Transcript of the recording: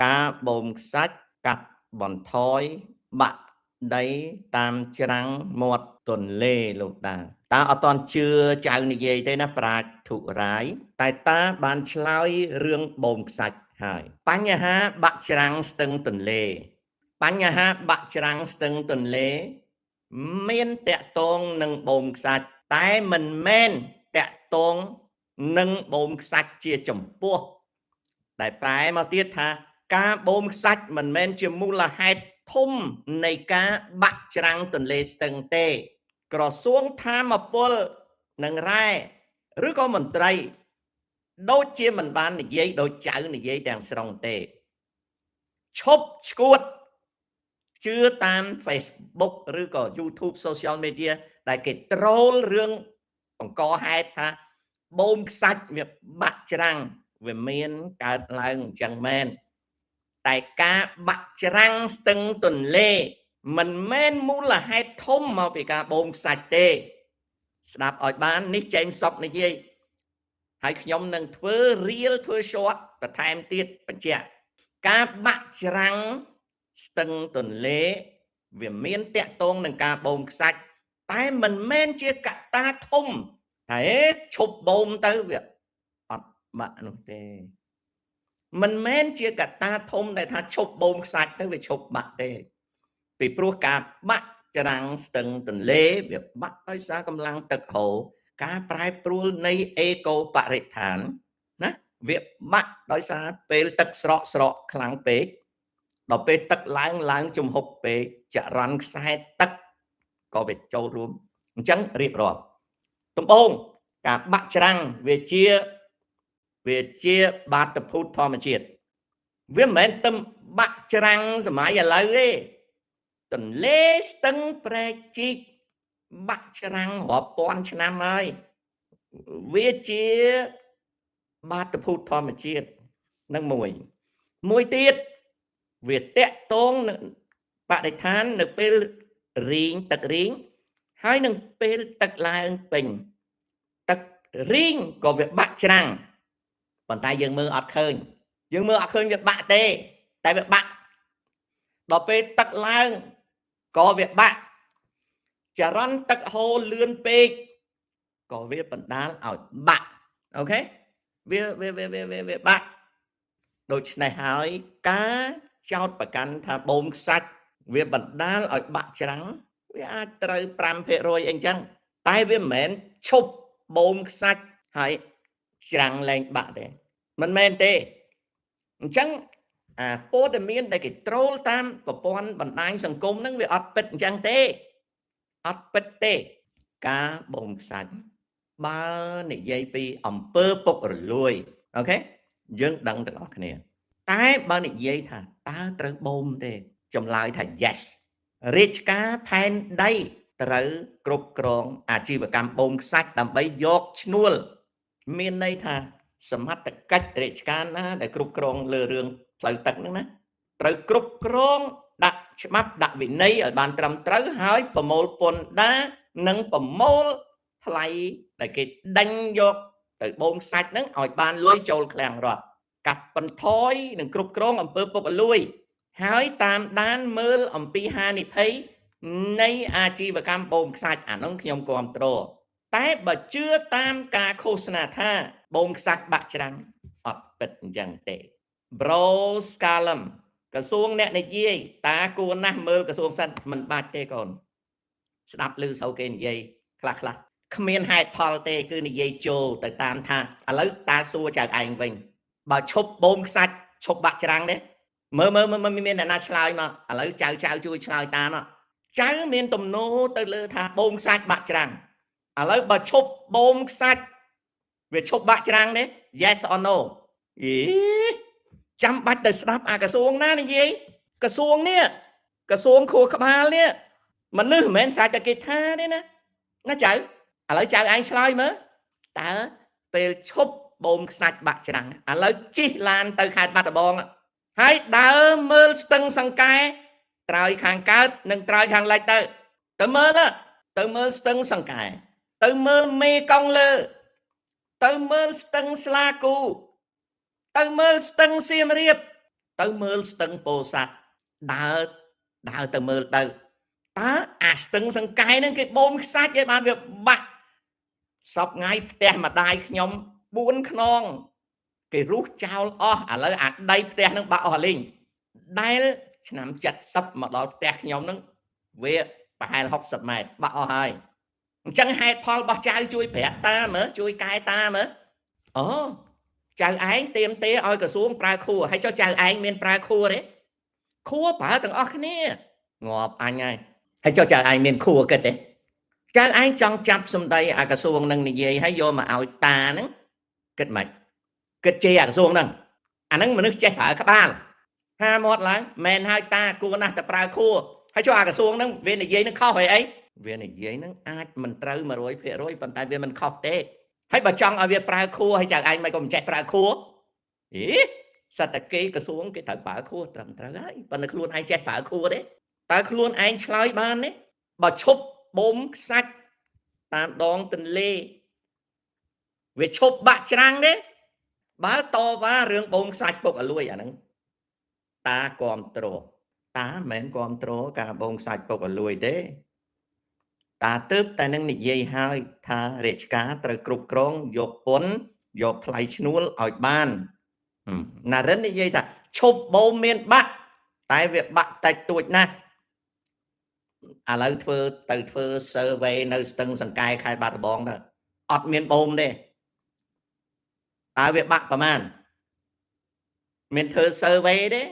ការបូមខ្សាច់កាត់បន្ថយបាក់ដីតាមច្រាំងមាត់ទន្លេលោកតា តាអត់តន់ជឿចៅនិយាយទេណាប្រាជ្ញធុរាយតែតាបានឆ្លើយរឿងបូមខ្សាច់ហើយបញ្ហាបាក់ច្រាំងស្ទឹងទន្លេ បញ្ហាបាក់ច្រាំងស្ទឹងទន្លេ មានតកតងនឹងបូមខ្សាច់តែមិនមែនតកតងនឹងបូមខ្សាច់ជាចំពោះដែលប្រែមកទៀតថា ការបូមខ្សាច់មិនមែនជាមូលហេតុធំនៃការបាក់ច្រាំងទន្លេស្ទឹងទេ ក្រសួងថាមពលនិងរ៉ែឬក៏មន្ត្រី ដូចជាមិនបាននិយាយដូចចៅនិយាយទាំងស្រុងទេឈប់ឈួតជឿតាម Facebook ឬក៏ YouTube Social Media ដែលគេត្រូលរឿងបង្កហេតុថាបូមខ្សាច់វាបាក់ច្រាំងវាមានកើតឡើងអញ្ចឹងមែនតែការបាក់ច្រាំងស្ទឹងទន្លេ មិនមែនមូលហេតុធំមកពីការបូមខ្សាច់ទេ ស្ដាប់ឲ្យបាននេះចែមសុកនិយាយហើយខ្ញុំនឹងធ្វើ reel ធ្វើ short បន្ថែមទៀតបញ្ជាក់ការបាក់ច្រាំងស្ទឹងទន្លេ វាមានតកតងនឹងការបូមខ្សាច់តែមិនមែនជាកត្តាធំតែឈប់បូមទៅវាអត់បាក់នោះទេមិនមែនជាកត្តាធំដែលថាឈប់បូមខ្សាច់ទៅវាឈប់បាក់ទេ ពីព្រោះការបាក់ច្រាំងស្ទឹងទន្លេវាបាក់ដោយសារកម្លាំងទឹកហូរការប្រែប្រួលនៃអេកូបរិស្ថានណាវាបាក់ដោយសារពេលទឹកស្រកស្រកខ្លាំងពេកដល់ពេលទឹកឡើងឡើងជំហប់ពេកចរន្តខ្សែទឹកក៏វាចូលរួមអញ្ចឹងរៀបរាប់ដំបូងការបាក់ច្រាំងវាជាបាតុភូតធម្មជាតិវាមិនមែនទឹមបាក់ច្រាំងសម័យឥឡូវទេទន្លេស្ទឹងព្រែកជីកបាក់ច្រាំងរាប់ពាន់ឆ្នាំហើយវាជាបាតុភូតធម្មជាតិនឹងមួយមួយទៀតវាតកតងនឹងបរិស្ថាននៅពេលរីងទឹករីងហើយនឹងពេលទឹកឡើងពេញទឹករីងក៏វាបាក់ច្រាំងប៉ុន្តែយើងមើលអត់ឃើញយើងមើលអត់ឃើញវាបាក់ទេតែវាបាក់ដល់ពេលទឹកឡើងក៏វាបាក់ចរន្តទឹកហូរលឿនពេកក៏វាបណ្ដាលឲ្យបាក់OK វាវាវាវាវាបាក់ដូច្នេះហើយការចោតប្រកាន់ថាបូមខ្សាច់វាបណ្ដាលឲ្យបាក់ច្រាំងវាអាចត្រូវ5%អីចឹងតែវាមិនមែនឈប់បូមខ្សាច់ហើយច្រាំងលែងបាក់ទេមិនមែនទេអញ្ចឹងអាព័ត៌មានដែលគេត្រូលតាមប្រព័ន្ធបណ្ដាញសង្គមហ្នឹងវាអត់ពិតអញ្ចឹងទេអត់ពិតទេការបូមខ្សាច់បើនិយាយពីអំពើពុករលួយ OK យើងដឹងទាំងអស់គ្នា តែបើនិយាយថាតើត្រូវបូមទេចម្លើយថា yes រាជការផែនដីត្រូវគ្រប់គ្រងអាជីវកម្មបូមខ្សាច់ដើម្បីយកឈ្នួលមានន័យថាសមត្ថកិច្ចរាជការណាដែលគ្រប់គ្រងលើរឿងផ្លូវទឹកហ្នឹងណាត្រូវគ្រប់គ្រងដាក់ច្បាប់ដាក់វិន័យឲ្យបានត្រឹមត្រូវហើយប្រមូលពន្ធដារនិងប្រមូលថ្លៃដែលគេដេញយកទៅបូមខ្សាច់ហ្នឹងឲ្យបានលុយចូលឃ្លាំងរដ្ឋកាត់បន្ថយនិងគ្រប់គ្រងអំពើពុករលួយ ហើយតាមដានមើលអំពីហានិភ័យនៃអាជីវកម្មបូមខ្សាច់អានោះខ្ញុំគ្រប់គ្រងតែបើជឿតាមការឃោសនាថាបូមខ្សាច់បាក់ច្រាំងអត់ពិតអញ្ចឹងទេ Bro Scalum ក្រសួងអ្នកនិយាយតាគួរណាស់មើលក្រសួងសិនមិនបាច់ទេកូនស្ដាប់ឮសូវគេនិយាយខ្លះខ្លះគ្មានហេតុផលទេគឺនិយាយចូលទៅតាមថាឥឡូវតាសួរចៅឯងវិញបើឈប់បូមខ្សាច់ឈប់បាក់ច្រាំងទេមើលមើលមើលមានអ្នកណាឆ្លើយមកឥឡូវចៅចៅជួយឆ្លើយតាមចៅមានទំនោរទៅលើថាបូមខ្សាច់បាក់ច្រាំងឥឡូវបើឈប់បូមខ្សាច់វាឈប់បាក់ច្រាំងទេ Yes or no? អីចាំបាច់ទៅស្ដាប់អាក្រសួងណានិយាយក្រសួងនេះក្រសួងខួរក្បាលនេះមនុស្សមិនមែនស្រេចតែគេថាទេណាណាចៅឥឡូវចៅឯងឆ្លើយមើលតើពេលឈប់បូមខ្សាច់បាក់ច្រាំងឥឡូវជិះឡានទៅខេត្តបាត់ដំបងហើយដើរមើលស្ទឹងសង្កែត្រើយខាងកើតនិងត្រើយខាងលិចទៅទៅមើលទៅមើលស្ទឹងសង្កែទៅមើលមេកង់លើទៅមើលស្ទឹងស្លាគូទៅមើលស្ទឹងសៀមរាប ទៅមើលស្ទឹងពោធិ៍សាត់ដើរដើរទៅមើលទៅតើអាស្ទឹងសង្កែហ្នឹងគេបូមខ្សាច់ឯបានវាបាក់សពថ្ងៃផ្ទះម្ដាយខ្ញុំ4ខ្នងគេរុះចោលអស់ឥឡូវអាដីផ្ទះហ្នឹងបាក់អស់លីងដែលឆ្នាំ70មកដល់ផ្ទះខ្ញុំហ្នឹងវាប្រហែល60ម៉ែត្របាក់អស់ហើយអញ្ចឹងហេតុផលរបស់ចៅជួយប្រាប់តាមើលជួយកែតាមើលអូចៅឯងទៀមទេឲ្យក្រសួងប្រើខួរហើយចុះចៅឯងមានប្រើខួរទេខួរប្រើទាំងអស់គ្នាងាប់អញហើយហើយចុះចៅឯងមានខួរគិតទេចៅឯងចង់ចាប់សម្ដីអាក្រសួងនឹងនិយាយហើយយកមកឲ្យតាហ្នឹងគិតមិនគិតជេរអាក្រសួងហ្នឹងអាហ្នឹងមនុស្សចេះប្រើក្បាលហាមាត់ឡើងមែនហើយតាគួរណាស់តែប្រើខួរហើយចុះអាក្រសួងហ្នឹងវានិយាយនឹងខុសហើយអីវានិយាយហ្នឹងអាចមិនត្រូវ100%ប៉ុន្តែវាមិនខុសទេហើយបើចង់ឲ្យវាប្រើខួរហើយចៅឯងមិនក៏មិនចេះប្រើខួរអីសត្វតែគេក្រសួងគេត្រូវប្រើខួរត្រឹមត្រូវហើយប៉ុន្តែខ្លួនឯងចេះប្រើខួរទេតើខ្លួនឯងឆ្លើយបានទេបើឈប់បូមខ្សាច់តាមដងទន្លេវាឈប់បាក់ច្រាំងទេបើតវ៉ារឿងបូមខ្សាច់ពុកអលួយអាហ្នឹងតាគ្រប់ត្រតាមិនមែនគ្រប់ត្រការបូមខ្សាច់ពុកអលួយទេតាទើបតែនឹងនិយាយហើយថារាជការត្រូវគ្រប់គ្រងយកពន្ធយកថ្លៃឈ្នួលឲ្យបានណារិននិយាយថាឈប់បូមមានបាក់តែវាបាក់តិចតួចណាស់ឥឡូវធ្វើទៅធ្វើ survey នៅស្ទឹងសង្កែខេត្តបាត់ដំបងទៅអត់មានបូមទេតើវាបាក់ប្រមាណមានធ្វើ survey ទេ